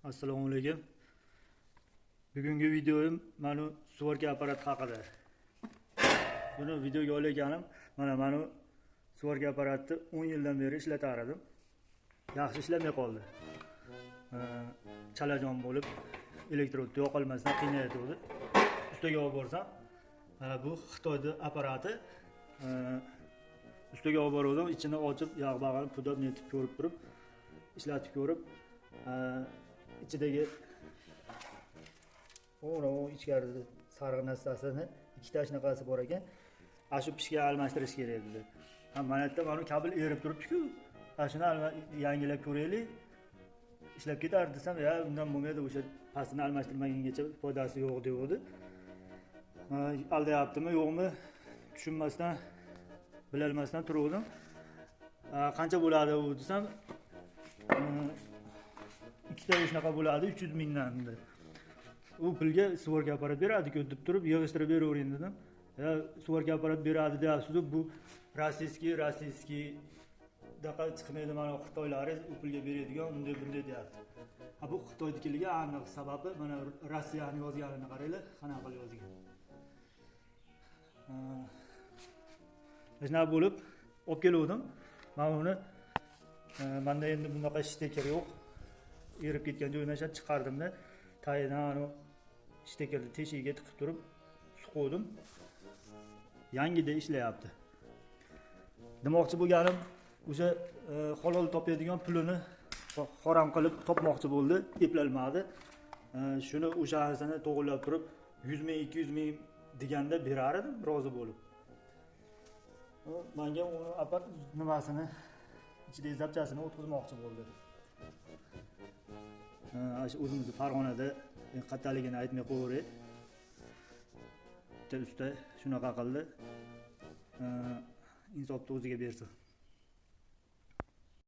Assalomu alaykum. Bugungi videoyim mana svarka apparat haqida. Buni videoga olganim, mana svarka apparatni 10 yildan beri ishlatar edim. Yaxshi ishlamay qoldi. Chalajon bo'lib, elektrodni yoqolmasdan qiynayotgandi. Ustaga olib borsam, mana bu Xitoyda apparati. Ustaga olib borgandim, ichini ochib, yog' bag'ini pudab netib ko'rib turib, ishlatib ko'rib, ichidagi ichkarida sariq narsasini ikkita shunaqasi bor ekan. Ana shu pishga almashtirish kerak dedi. Ha, mana yerda mana kabel erib turibdi-ku. Ha, shuni yangilab ko'raylik. Ishlab ketar desam, ya undan bo'lmaydi, o'sha pastini almashtirmagungacha foydasi yo'q deydi. Aldayaptimi, yo'qmi tushunmasdan, bilolmasdan turgandim. Qancha bo'ladi u desam, ikkita shunaqa bo'ladi 300 mingdan dedi. U pulga svarka apparat beradi-ku deb turib yig'ishtirib beravering dedim. Ya svarka apparat beradi deyapsiz, bu rossiyskiy daqa chiqmaydi, mana xitoylari u pulga beradigan unday bunday deyapti. Ha, bu Xitoynikiligi aniq, sababi mana Rossiyani yozganini qaranglar, qanaqa qilib yozgan. Shunaqa bo'lib olib keluvdim. Men uni menda endi bunaqa shteker yo'q. Erib ketgan joyidan chiqardimda, tagidan anu shtekerni teshigiga tiqib turib suquvdim. Yangida ishlayapti. Demoqchi bo'lganim, o'sha halol topadigan pulini harom qilib topmoqchi bo'ldi, eplolmadi. Shuni o'shasini to'g'rilab turib 100 ming, 200 ming deganda berar edim, rozi bo'lib. Menga uni apparat nimasini ichidagi zapchasini o'tkazmoqchi bo'ldi. Shu o'zimizni Farg'onada qattaligini aytmay qo'yaveray. Bitta usta shunaqa qildi. Insofni o'ziga bersin.